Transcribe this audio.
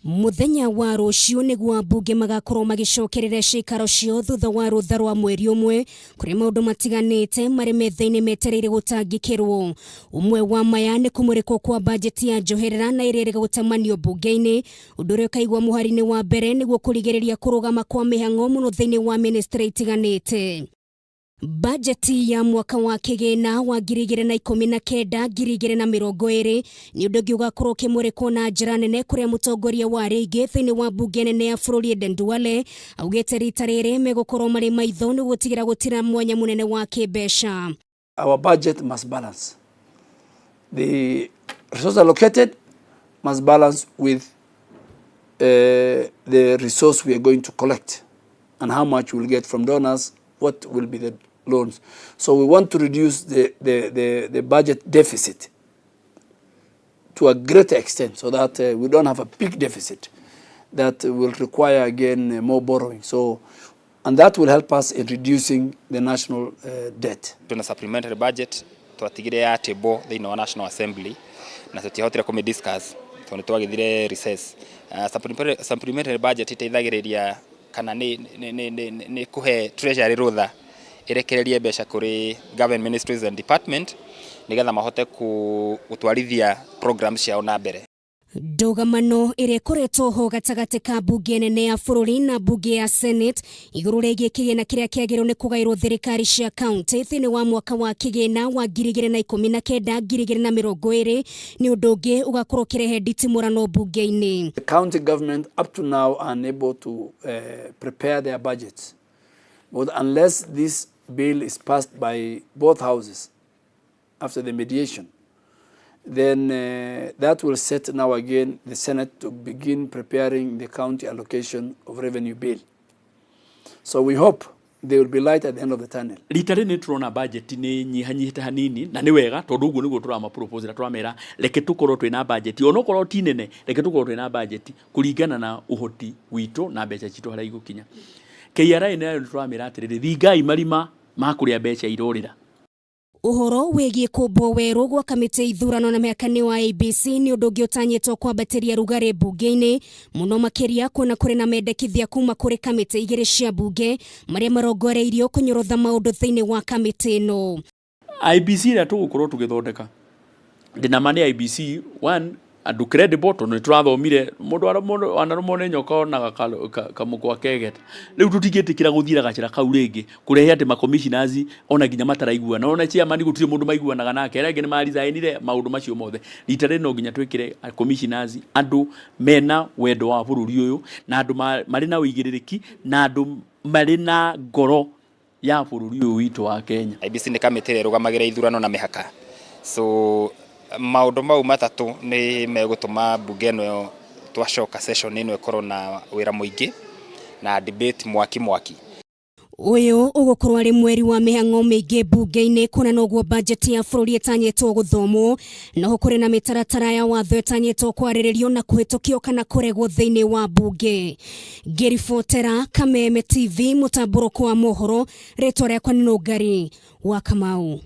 Mũthenya wa rũciũ nĩguo ambunge magakorwo magĩcokerera ciikaro ciao thutha wa rũtha rwa mweri ũmwe kũrĩa maũndũ matiganĩte marĩ metha-inĩ metereire gũtangĩkĩrwo. Ũmwe wa maya nĩ kũmũrĩkwo kwa bajeti ya njoherera na ĩrĩa ĩrĩga gũtamanio mbunge-inĩ, ũndũ ũrĩa ũkaigwo mũhari-inĩ wa mbere nĩguo kũrigĩrĩria kũrũgama kwa mĩhang'o mũno thĩinĩ wa ministry itiganĩte. Bajeti ya mwaka wa kĩgĩna wa 2019 2020 nĩ ũndũ ũngĩ ũgakorwo ũkĩmũrĩkwo na njĩra nene kũrĩa mũtongoria wa rĩngĩ thĩinĩ wa mbunge nene ya bũrũri Aden Duale augĩte rita rĩrĩ megũkorwo marĩ maitho nĩguo gũtigĩra gũtirĩ mwanya mũnene wa kĩmbeca. Our budget must balance. The resource allocated must balance with the resource we are going to collect and how much we'll get from donors, what will be the loans. So we want to reduce the budget deficit to a greater extent so that we don't have a big deficit that will require again more borrowing. So, and that will help us in reducing the national debt. Tuna supplementary budget twatigire ya table thĩinĩ wa National Assembly na tũtiahotire kũmĩ discuss tondũ nĩ twagĩthire recess. Supplementary budget iteithagĩrĩria kana nĩ kũhe treasury rũtha ĩrekererie mbeca kũrĩ government ministries and department nĩgetha mahote gũtwarithia programs ciao na mbere. Ndũgamano ĩrĩa ĩkoretwo ho gatagatĩ ka mbunge nene ya bũrũri na mbunge ya Senate igũrũ rĩgiĩ kĩgĩna kĩrĩa kĩagĩrĩirwo nĩ kũgaĩrwo thirikari cia kaunti thĩinĩ wa mwaka wa kĩgĩna wa 2019 2020 nĩ ũndũ ũngĩ ũgakorwo ũkĩrehe nditimũrano mbunge-inĩ. The county government up to now are unable to prepare their budgets. But unless this bill is passed by both houses after the mediation, then that will set now again the Senate to begin preparing the county allocation of revenue bill. So we hope there will be light at the end of the tunnel. Rita rĩrĩ nĩ tũrona budget nĩ nyihanyihĩte hanini na nĩ wega tondũ ũguo nĩguo tũrama propose na tũramera reke tũkorwo twĩna budget onokorwo ti nene, reke tũkorwo twĩna budget kũringana na ũhoti witũ na mbeca citũ harĩa igũkinya. KRA nayo nĩ tũramera atĩrĩrĩ, thingai marima ma kũrĩa mbeca irorĩra. Ũhoro wĩgiĩ kũmbwo werũ gwa kamĩtĩ ithurano na mĩhaka nĩ wa IEBC nĩ ũndũ ũngĩ ũtanyĩtwo kwambatĩria rugarĩ mbunge-inĩ mũno makĩria kuona kũrĩ na mendekithia kuma kũrĩ kamĩtĩ igĩrĩ cia mbunge marĩa marongoreirio kũnyorotha maũndũ thĩinĩ wa kamĩtĩ ĩno. IEBC ĩrĩa tũgũkorwo tũgĩthondeka ndĩna ma nĩ IEBC one andũ credible tondũ nĩ tũrathomire mũndũ wanarũmwo nĩ nyoka onaga kamũkwa kegeta. Rĩu tũtingĩtĩkĩra gũthiĩra gacĩra kau rĩngĩ kũrehe atĩ ma commissioners ona nginya mataraiguana, ona chairman gũtirĩ mũndũ maiguanaga nake, arĩa angĩ nĩ maresignire maũndũ macio mothe. Rita rĩrĩ no nginya twĩkĩre commissioners andũ mena wendo wa bũrũri ũyũ na andũ marĩ na ũigĩrĩrĩki na andũ marĩ na ngoro ya bũrũri ũyũ witũ wa Kenya. IEBC nĩ kamĩtĩ ĩrĩa ĩrũgamagĩrĩra ithurano na mĩhaka, so maũndũ mau matatũ nĩ megũtũma mbunge ĩno twacoka session ĩno ĩkorwo na wĩra mũingĩ na debate mwaki mwaki. Ũyũ ũgũkorwo arĩ mweri wa mĩhang'o mĩingĩ mbunge-inĩ kuona noguo bajeti ya bũrũri ĩtanyĩtwo gũthomwo noho kũrĩ na mĩtaratara ya watho ĩtanyĩtwo kwarĩrĩrio na kũhĩtũkio kana kũregwo thĩinĩ wa mbunge. Ngĩribotera Kameme TV mũtambũrũko wa mohoro, rĩtwa rĩakwa nĩ Nũngari wa Kamau.